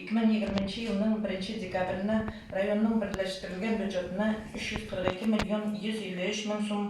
2020 нче елның беренче декабренә районның берләштерелгән бюджетына 342 миллион 153 мең сум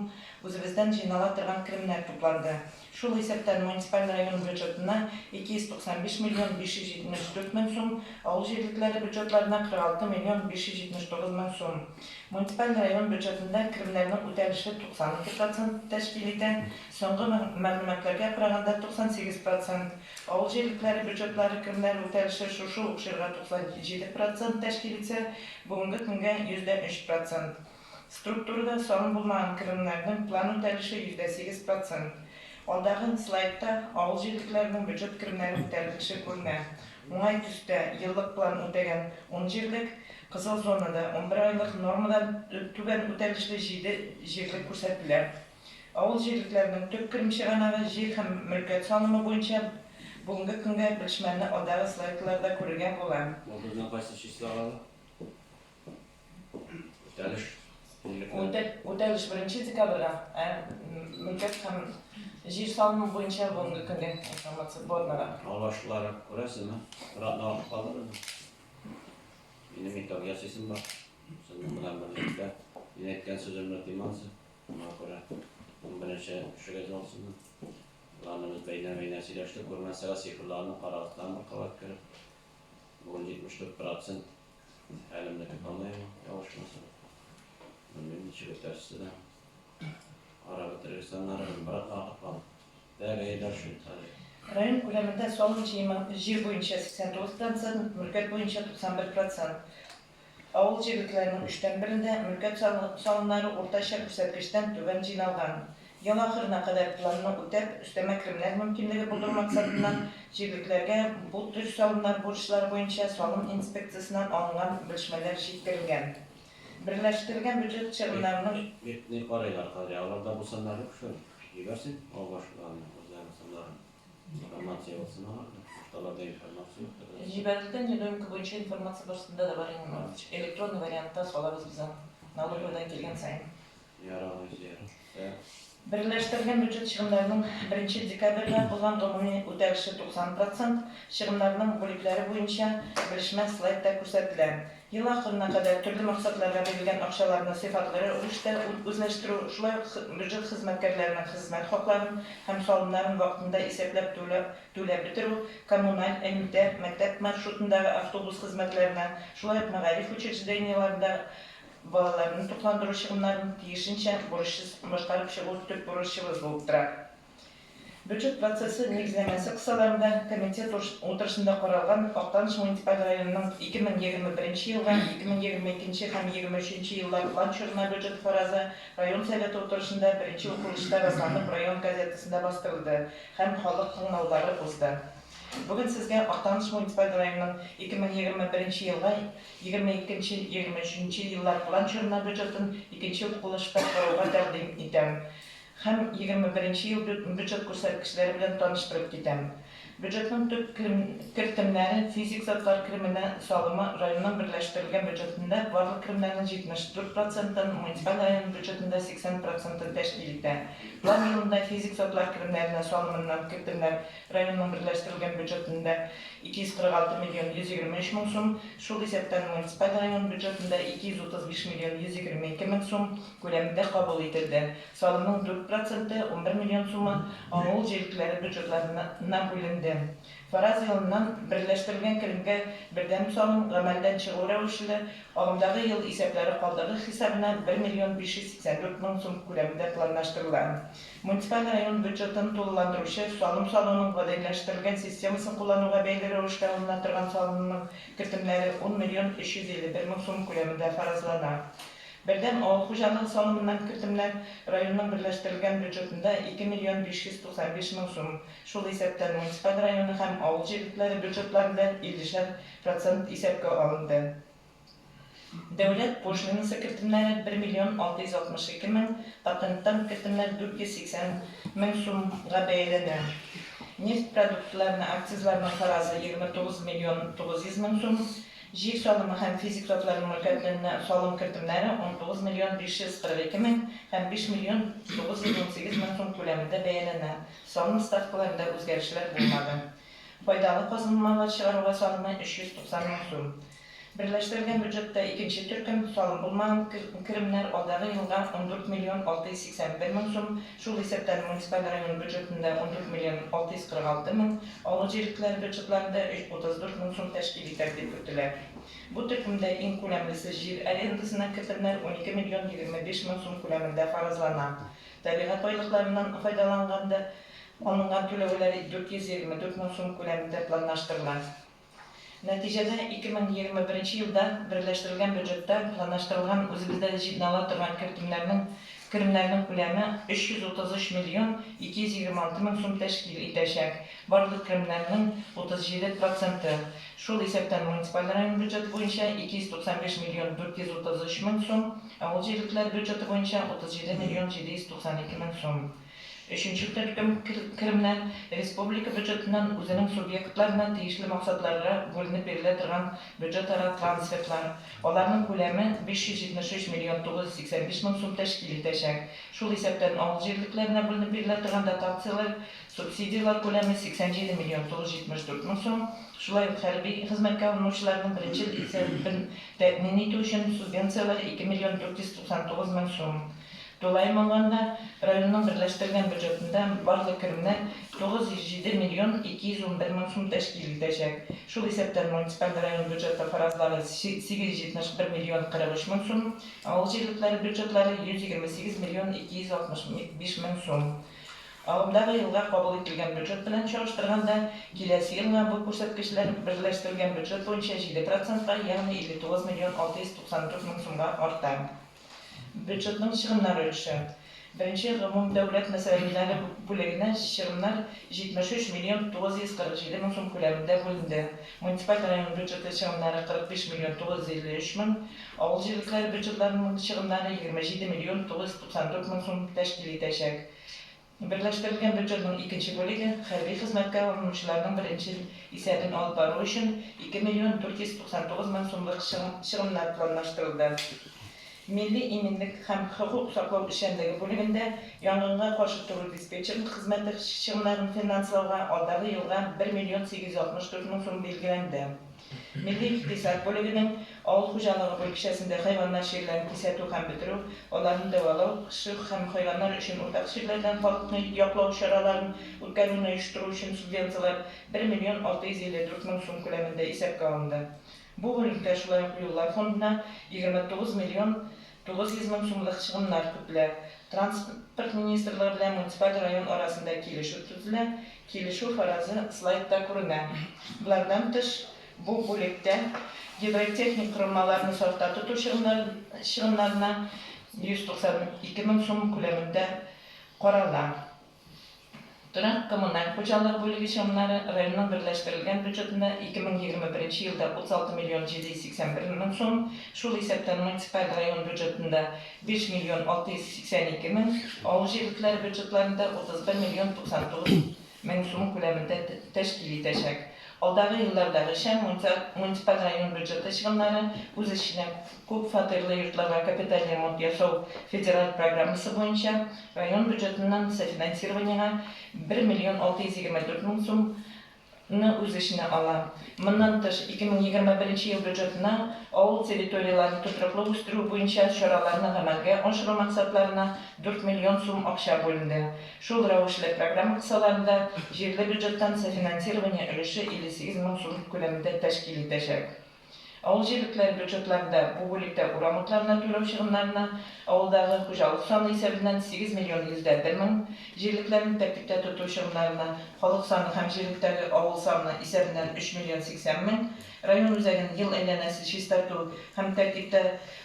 үзебездән җыйнала торган керемнәр тупланды. Шул исәптән муниципаль район бюджетына 295 миллион 574 мең сум, авыл җирлекләре бюджетларына 46 миллион 579 мең сум. Муниципаль район бюджетында керемнәрнең үтәлеше 92 процент тәшкил итә, соңгы мәгълүматларга караганда, 98 процент. Авыл җирлекләре бюджетлары керемнәре үтәлеше шушы ук чорга 97 процент тәшкил итсә, бүгенге көнгә 103 процент. Структурада салым булмаган керемнәрнең план үтәлеше 8 процент. Алдагы слайдта авыл җирлекләренең бюджет керемнәре үтәлеше күренә. Уңай төстә еллык план үтәгән ун җирлек, кызыл зонада 11 айлык нормадан түбән үтәлешле җиде җирлек күрсәтелә. Авыл җирлекләренең төп керем чыганагы җир һәм мөлкәт салымы буенча бүгенге көнгә белешмәне алдагы слайдларда күрергә була. Бу безнең кайсы числога ул? Үтәлеш җирлекләр. Үтәлеш беренче декабрьгә, ә мөлкәт һәм җир салымы буенча бүгенге көнгә информация бу атнага. Авыл башлыклары, күрәсезме? Бер атна вакыт калды безнең. Минем итог ясыйсым бар. Сезнең белән берлектә. Мин әйткән сүземне тыймансыз. Шуңа күрә унберенче кешегә җавапсызмын. Боларны без бәйнә-бәйнә сөйләштек. Күрмәсәгез, цифрларны карагыз тагын бер кабат кереп. Бүген 74 процент хәлемнеке, по-моему, ялгышмасам. Белмим, ничек үтәрсез дә. Карап бетерегез аннары, бер атна вакыт калды. Так, әйе, дальше, хәзер. Район күләмендә салым җыемы җир буенча 89 процент, мөлкәт буенча 91 процент. Авыл җирлекләренең өчтән берендә мөлкәт салымнары уртача күрсәткечтән түбән җыйналган. Ел ахырына кадәр планны үтәп, өстәмә керемнәр мөмкинлеге булдыру максатыннан җирлекләргә бу төр салымнар бурычлары буенча салым инспекциясеннән алынган белешмәләр җиткерелгән. Берләштерелгән бюджет чыгымнарының. Бик ни карыйлар, Кадрия, аларда бу саннар юк шул. Җибәрсен авыл башлыкларына үзләренең саннарын. Информация булсын аларда. Может, аларда информация юктыр да. Җибәрелгән недоимка буенча информация барысында да бар инде, Марат. Электронный вариантта салабыз без аны. Налоговыйдан килгән саен. Ярар, Илсөяр. Так. Берләштерелгән бюджет чыгымнарының беренче декабрьгә булган гомуми үтәлеше 90 процент, чыгымнарның бүлекләре буенча белешмә слайдта күрсәтелә. Ел ахырына кадәр төрле максатларга бирелгән акчаларны сыйфатлы рәвештә үзләштерү, шулай ук бюджет хезмәткәрләренең хезмәт хакларын һәм салымнарын вакытында исәпләп түләп бетерү, коммуналь, элемтә, мәктәп маршрутындагы автобус хезмәтләренә, шулай ук мәгариф учреждениеләрендә балаларны тукландыру чыгымнарын тиешенчә бурычсыз башкарып чыгу төп бурычыбыз булып тора. Бюджет процессы нигезләмәсе кысаларында комитет утырышында каралган Актаныш муниципаль районының 2021 елга, 2022 һәм 23 еллар план чорына бюджет фаразы район Советы утырышында беренче укылышта расланып район газетасында бастырылды һәм халык тыңлаулары узды. Бүген сезгә Актаныш муниципаль районының 2021 елга, 22-23 еллар план чорына бюджетын икенче укылышта карауга тәкъдим итәм. Һәм 21 нче ел бюджет күрсәткечләре белән таныштырып китәм. Бюджетның төп кертемнәре, физик затлар кеременә салымы районның берләштерелгән бюджетында барлык керемнәрнең 74 процентын, муниципаль район бюджетында 80 процентын тәшкил итә. План елында физик затлар керемнәренә салымыннан кертемнәр районның берләштерелгән бюджетында 246 миллион 123 мең сум, шул исәптән муниципаль район бюджетында 235 миллион 122 мең сум күләмендә кабул ителде. Салымның дүрт проценты, 11 миллион сумы, авыл җирлекләре бюджетларына бүленде. Фараз елыннан берләштерелгән керемгә бердәм салым гамәлдән чыгу рәвешле, агымдагы ел исәпләре калдыгы хисабына 1 миллион 584 мең сум күләмендә планлаштырыла. Муниципаль район бюджетын тулыландыручы салым салуның гадиләштерелгән системасын куллануга бәйле рәвештә алына торган салымның кертемнәре 10 миллион 351 мең сум күләмендә фаразлана. Бердәм авыл хуҗалыгы салымыннан кертемнәр районның берләштерелгән бюджетында 2 миллион 595 мең сум, шул исәптән муниципаль районы һәм авыл җирлекләре бюджетларында 50 шәр процент исәпкә алынды. Дәүләт пошлинасы кертемнәре 1 миллион 662 мең, патенттан кертемнәр 480 мең сумга бәяләнә. Нефть продуктларына акцизларның фаразы 29 миллион 900 мең сум. Җир салымы һәм физик затларның мөлкәтенә салым кертемнәре 19 миллион 542 мең һәм 5 миллион 918 мең сум күләмендә бәяләнә. Салым ставкаларында үзгәрешләр булмады. файдалы казылмалар чыгаруга салымы 390 мең сум. Берләштерелгән бюджетта икенче төркем, салым булмаган керемнәр алдагы елга 14 миллион 681 мең сум, шул исәптән муниципаль район бюджетында 14 миллион 646 мең, авыл җирлекләре бюджетларында 34 мең сум тәшкил итәр дип көтелә. Бу төркемдә иң күләмлесе җир арендасыннан кертемнәр 12 миллион 25 мең сум күләмендә фаразлана. Табигать байлыкларыннан файдаланганда алынган түләүләр 424 мең сум күләмендә планлаштырыла. Нәтиҗәдә, 2021 елда берләштерелгән бюджетта планлаштырылган үзебездә җыйнала торган кертемнәрнең керемнәрнең күләме 333 миллион 226 мең сум тәшкил итәчәк, барлык керемнәрнең 37 проценты, шул исәптән муниципаль район бюджеты буенча 295 миллион 433 мең сум, авыл җирлекләре бюджеты буенча 37 миллион 792 мең сум. Өченче төркем керемнәр республика бюджетыннан үзенең субъектларына тиешле максатларга бүленеп бирелә торган бюджетара трансфертлар. Аларның күләме 573 миллион 985 мең сум тәшкил итәчәк. Шул исәптән авыл җирлекләренә бүленеп бирелә торган дотацияләр, субсидияләр күләме 87 миллион 974 мең сум, шулай ук хәрби хезмәткә алынучыларның беренчел исәбен тәэмин итү өчен субвенцияләр 2 миллион 499 мең сум. Тулаем алганда, районның берләштерелгән бюджетында барлык керемнәр 907 миллион 211 мең сум тәшкил итәчәк. Шул исәптән муниципаль район бюджеты фаразлары 871 миллион 43 мең сум, авыл җирлекләре бюджетлары 128 миллион 265 мең сум. Агымдагы елга кабул ителгән бюджет белән чагыштырганда, киләсе елга бу күрсәткечләр берләштерелгән бюджет буенча 7 процентка, ягъни 59 миллион 694 мең сумга арта. Бюджетның чыгымнар өлеше. Беренче гомумдәүләт мәсьәләләре бүлегенә чыгымнар 73 миллион 947 мең сум күләмендә бүленде. Муниципаль район бюджеты чыгымнары 45 миллион 953 мең, авыл җирлекләре бюджетларының чыгымнары 27 миллион 994 мең сум тәшкил итәчәк. Берләштерелгән бюджетның икенче бүлеге хәрби хезмәткә алынучыларның беренчел исәбен алып бару өчен 2 миллион 499 мең сумлык чыгымнар планлаштырылды. Милли иминлек һәм хокук саклау эшчәнлеге бүлегендә янгынга каршы тору диспетчерлык хезмәте чыгымнарын финанслауга алдагы елга 1 миллион 864 мең сум билгеләнде. Милли икътисад бүлегенең авыл хуҗалыгы бүлекчәсендә хайваннар чирләрен кисәтү һәм бетерү, аларны дәвалау, кеше һәм хайваннар өчен уртак чирләрдән халыкны яклау чараларын үткәрүне оештыру өчен субвенцияләр 1 миллион 654 мең сум күләмендә исәпкә алынды. Бу бүлектә шулай ук юллар фондына 29 миллион 900 мең сумлык чыгымнар көтелә. Транспорт министрлыгы белән муниципаль район арасында килешү төзелә, килешү фаразы слайдта күренә. Болардан тыш, бу бүлектә гидротехник корылмаларны сафта тоту чыгымнарына 192 мең сум күләмендә карала. Торак-коммуналь хуҗалыгы бүлеге чыгымнары районның берләштерелгән бюджетында 2021 елда 36 миллион 781 мең сум, шул исәптән муниципаль район бюджетында 5 миллион 682 мең, авыл җирлекләре бюджетларында 31 миллион 99 мең сум күләмендә тәшкил итәчәк. Алдагы еллардагыча, муниципаль район бюджеты чыгымнары үз эченә күп фатирлы йортларга капиталь ремонт ясау федераль программасы буенча район бюджетыннан софинансированиегә 1 миллион 624 мең сум ны үз эченә ала. Моннан тыш, 2021 ел бюджетына авыл территорияләрен тотрыклы үстерү буенча чараларны гамәлгә ашыру максатларына 4 миллион сум акча бүленде. Шул рәвешле, программа кысаларында җирле бюджеттан софинансирование өлеше 58 мең сум күләмендә тәшкил итәчәк. Авыл җирлекләре бюджетларында бу бүлектә урам утларына түләү чыгымнарына авылдагы хуҗалык саны исәбеннән 8 миллион 101 мең, җирлекләрне тәртиптә тоту чыгымнарына халык саны һәм җирлектәге авыл саны исәбеннән 3 миллион 80 мең, район үзәген ел әйләнәсе чистарту һәм тәртиптә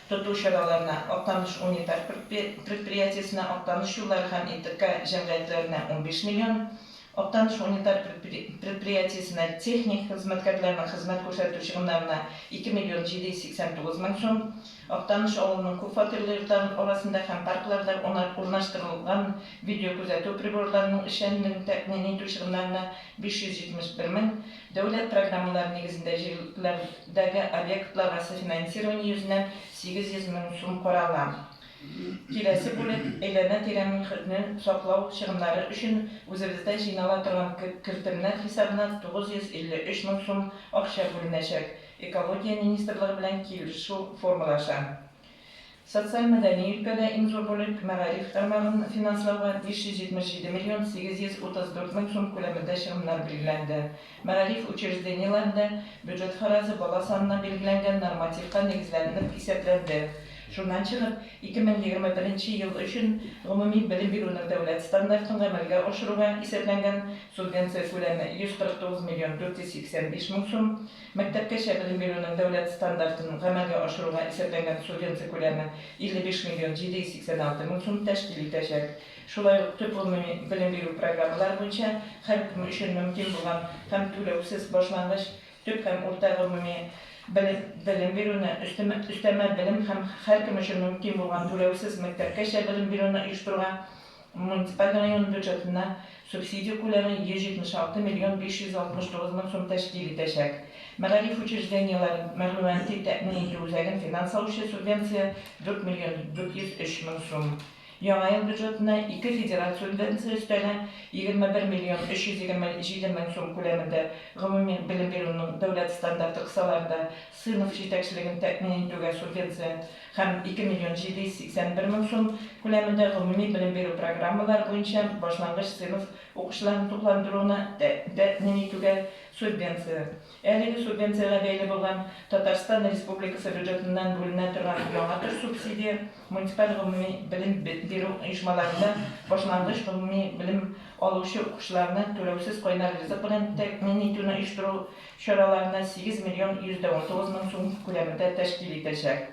тоту чараларына Актаныш унитар предприятиесенә, Актаныш юллары һәм ИТК җәмгыятьләренә 15 миллион, Актаныш унитар предприятиесенә техник хезмәткәрләрнең хезмәт күрсәтү чыгымнарына 2 миллион 789 мең сум, Актаныш авылының күп фатирлы йортлары арасында һәм паркларда урнаштырылган видеокүзәтү приборларының эшчәнлеген тәэмин итү чыгымнарына 571 мең, дәүләт программалары нигезендә җирлекләрдәге объектларга софинансирование йөзеннән 800 мең сум карала. Киләсе бүлек, әйләнә-тирә мөхитне саклау чыгымнары өчен үзебездә җыйнала торган кертемнәр хисабына 953 мең сум акча бүленәчәк, Экология министрлыгы белән килешү формалаша. Социаль-мәдәни өлкәдә иң зур бүлек, мәгариф тармагын финанслауга 577 миллион 834 мең сум күләмендә чыгымнар билгеләнде. Мәгариф учреждениеләрендә бюджет фаразы бала санына билгеләнгән нормативка нигезләнеп исәпләнде. Шуннан чыгып, 2021 ел өчен гомуми белем бирүнең дәүләт стандартын гамәлгә ашыруга исәпләнгән субвенция күләме 149 миллион 485 мең сум, мәктәпкәчә белем бирүнең дәүләт стандартын гамәлгә ашыруга исәпләнгән субвенция күләме 55 миллион 786 мең сум тәшкил итәчәк. Шулай ук төп гомуми белем бирү программалары буенча һәркем өчен мөмкин булган һәм түләүсез башлангыч, төп һәм урта гомуми белем белем бирүне, өстәмә өстәмә белем һәм һәркем өчен мөмкин булган түләүсез мәктәпкәчә белем бирүне оештыруга муниципаль район бюджетына субсидия күләме 176 миллион 569 мең сум тәшкил итәчәк. Мәгариф учреждениеләрен мәгълүмати тәэмин итү үзәген финанслаучы субвенция 4 миллион 403 мең сум. Яңа ел бюджетына ике федераль субвенция өстәлә, 21 миллион 327 мең сум күләмендә гомуми белем бирүнең дәүләт стандарты кысаларында сыйныф җитәкчелеген тәэмин итүгә субвенция һәм 2 миллион 781 мең сум күләмендә гомуми белем бирү программалары буенча башлангыч сыйныф укучыларын тукландыруны тәэмин итүгә субвенция. Әлеге субвенциягә бәйле булган Татарстан Республикасы бюджетыннан бүленә торган яңа төр субсидия муниципаль гомуми белем бирү оешмаларында башлангыч гомуми белем алучы укучыларны түләүсез кайнар ризык белән тәэмин итүне оештыру чараларына 8 миллион 119 мең сум күләмендә тәшкил итәчәк.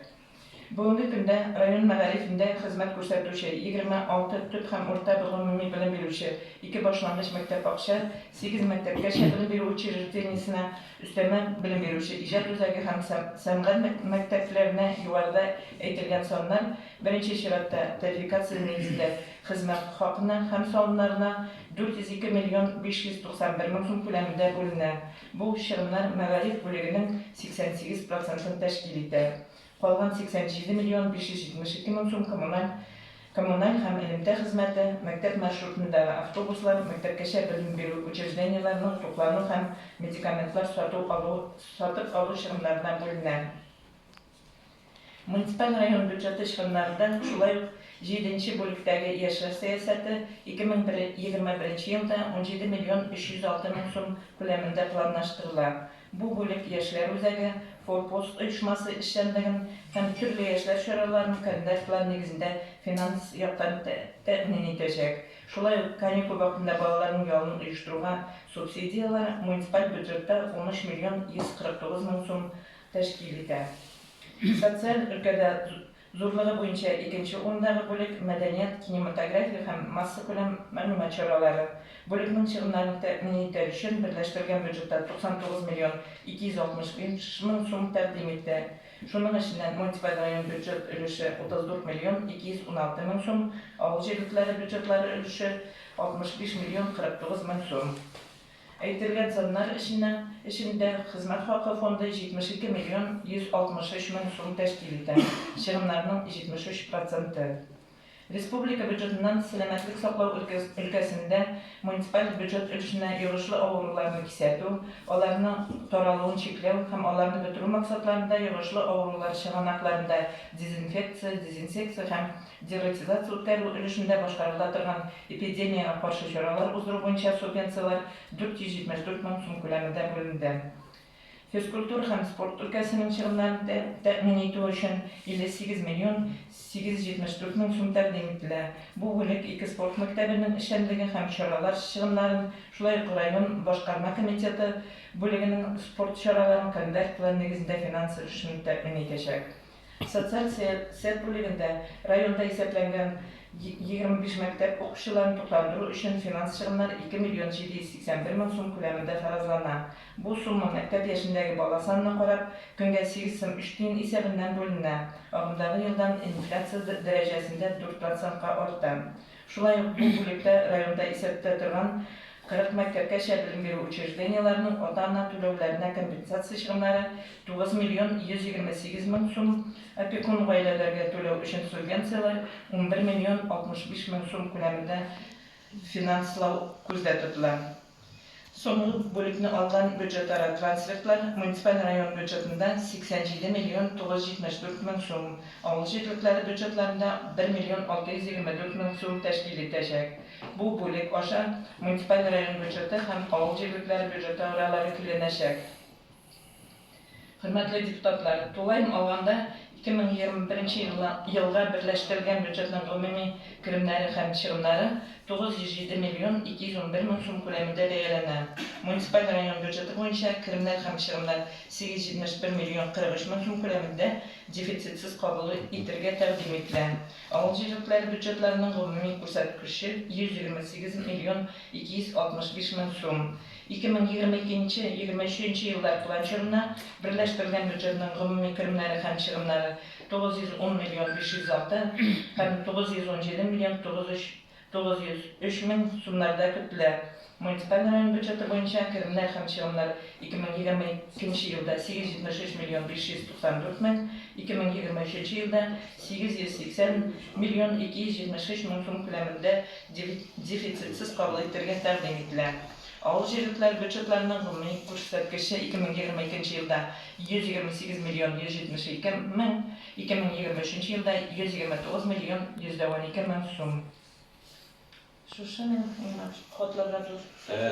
Бүгенге көндә район мәгарифендә хезмәт күрсәтүче 26 төп һәм урта гомуми белем бирүче, ике башлангыч мәктәп-бакча, сигез мәктәпкәчә белем бирү учреждениесенә, өстәмә белем бирүче иҗат үзәге һәм сәнгать мәктәпләренә югарыда әйтелгән саннар, беренче чиратта, тарификация нигезендә хезмәт хакына һәм салымнарына 402 миллион 591 мең сум күләмендә бүленә. Бу чыгымнар мәгариф бүлегенең 88 процентын тәшкил итә. Калган 87 миллион 572 мең сум коммуналь коммуналь һәм элемтә хезмәте, мәктәп маршрутындагы автобуслар, мәктәпкәчә белем бирү учреждениеләренең туклану һәм медикаментлар сату алу сатып алу чыгымнарына бүленә. Муниципаль район бюджеты чыгымнарында шулай ук җиденче бүлектәге яшьләр сәясәте 2021 елда 17 миллион 306 мең сум күләмендә планлаштырыла. Бу бүлек Яшьләр үзәге, Форпост оешмасы эшчәнлеген һәм төрле яшьләр чараларын календарь план нигезендә финанс яктан тәэмин итәчәк. Шулай ук каникул вакытында балаларның ялын оештыруга субсидияләр муниципаль бюджетта 13 миллион 149 мең сум тәшкил итә. Социаль өлкәдә Зурлыгы буенча икенче урындагы бүлек, мәдәният, кинематография һәм массакүләм мәгълүмат чаралары. Бүлекнең чыгымнарын тәэмин итәр өчен берләштерелгән бюджетта 99 миллион 265 мең сум тәкъдим итте. Шуның эченнән муниципаль район бюджет өлеше 34 миллион 216 мең сум, авыл җирлекләре бюджетлары өлеше 65 миллион 49 мең сум. Әйтелгән саннар эченә эчендә хезмәт хакы фонды 72 миллион 163 мең сум тәшкил итә, чыгымнарның 73 проценты. Республика бюджетыннан сәламәтлек саклау өлкәсендә муниципаль бюджет өлешенә йогышлы авыруларны кисәтү, аларның таралуын чикләү һәм аларны бетерү максатларында йогышлы авырулар чыганакларында дезинфекция, дезинсекция һәм Дератизация үткәрү өлешендә башкарыла торган эпидемиягә каршы чаралар уздыру буенча субвенцияләр 474 мең сум күләмендә бүленде. Физкультура һәм спорт өлкәсенең чыгымнарын тәэмин итү өчен 58 миллион 874 мең сум тәкъдим ителә. Бу бүлек ике спорт мәктәбенең эшчәнлеге һәм чаралар чыгымнарын, шулай ук район башкарма комитеты бүлегенең спорт чараларын календарь план нигезендә финанс өлешен тәэмин итәчәк. Социаль сәясәт бүлегендә районда исәпләнгән 25 мәктәп укучыларын тукландыру өчен финанс чыгымнары 2 миллион 781 мең сум күләмендә фаразлана. Бу сумма мәктәп яшендәге бала санына карап, көнгә 8 сум 3 тиен исәбеннән бүленә. Агымдагы елдан инфляция дәрәҗәсендә 4 процентка арта. Шулай ук бу бүлектә районда исәптә торган 40 мәктәпкәчә белем бирү учреждениеләренең ата-ана түләүләренә компенсация чыгымнары 9 миллион 128 мең сум, опекун гаиләләргә түләү өчен субвенцияләр 11 миллион 65 мең сум күләмендә финанслау күздә тотыла. Соңгы бүлекне алган бюджетара трансфертлар муниципаль район бюджетында 87 миллион 974 мең сум, авыл җирлекләре бюджетларында 1 миллион 624 мең сум тәшкил итәчәк. Бу бүлек аша муниципаль район бюджеты һәм авыл җирлекләре бюджеты аралары көйләнәчәк. Хөрмәтле депутатлар, тулаем алганда, 2021 елга берләштерелгән бюджетның гомуми керемнәре һәм чыгымнары 907 миллион 211 мең сум күләмендә бәяләнә. Муниципаль район бюджеты буенча керемнәр һәм чыгымнар 871 миллион 43 мең сум күләмендә дефицитсыз кабул итергә тәкъдим ителә. Авыл җирлекләре бюджетларының гомуми күрсәткече 128 миллион 265 мең сум. 2022-23 нче еллар план чорына берләштерелгән бюджетның гомуми керемнәре һәм чыгымнары 910 миллион 506 һәм 917 миллион 903 мең сумнарда көтелә. Муниципаль район бюджеты буенча керемнәр һәм чыгымнар 2022 нче елда 873 миллион 594 мең, 2023 нче елда 880 миллион 273 мең сум күләмендә дефицитсыз кабул итәргә тәкъдим ителә. Авыл җирлекләре бюджетларының гомуми күрсәткече 2022 нче елда 128 миллион 172 мең, 2023 нче елда 129 миллион 112 мең сум. Шушы минем хатларга.